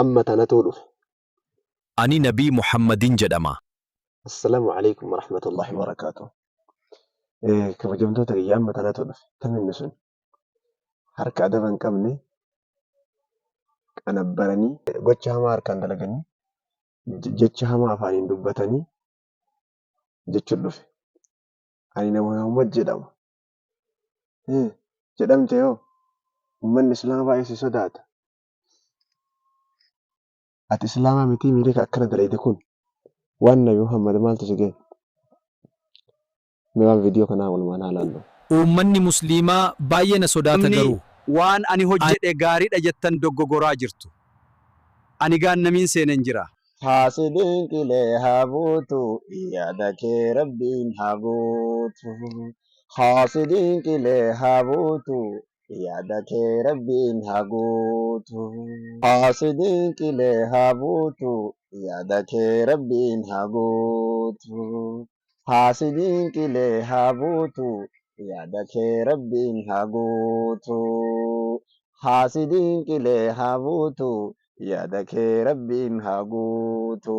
Amma tanatu dhufe. Ani Nabii Muhammadin jedhama. Assalaamu alaikum warahmatullahi wabarakaatuh. Kabajamtoota kiyya, amma tanatu dhufe. Taminni sun harka adaba hin qabne qanabbaranii, gocha hamaa harkaan dalaganii, jecha hamaa afaaniin dubbatanii jechuun dhufe. Ani nama Muhammad jedhama. Jedhamte hoo uummanni Islaamaa baay'ee si sodaata. Ati Islaamaa mitii miirika akkana dalayde kun waan Nabi Muhammad maaltu si gahe? Mee waan viidiyoo kanaa walumaan haa laallu. Uummanni Musliimaa baay'ee na sodaata Namni garuu. waan ani hojjedhe gaariidha jettan doggogoraa jirtu. Ani gaannamiin seenen jira. Haasidiin qilee haa buutu, yaada kee Rabbiin haa guutu. Haasidiin qilee haa buutu, yaada kee Rabbiin haa guutu. Haasidiin qilee haa buutu, yaada kee Rabbiin haa guutu. Haasidiin qilee haa buutu, yaada kee Rabbiin haa guutu. Haasidiin qilee haa buutu, yaada kee Rabbiin haa guutu.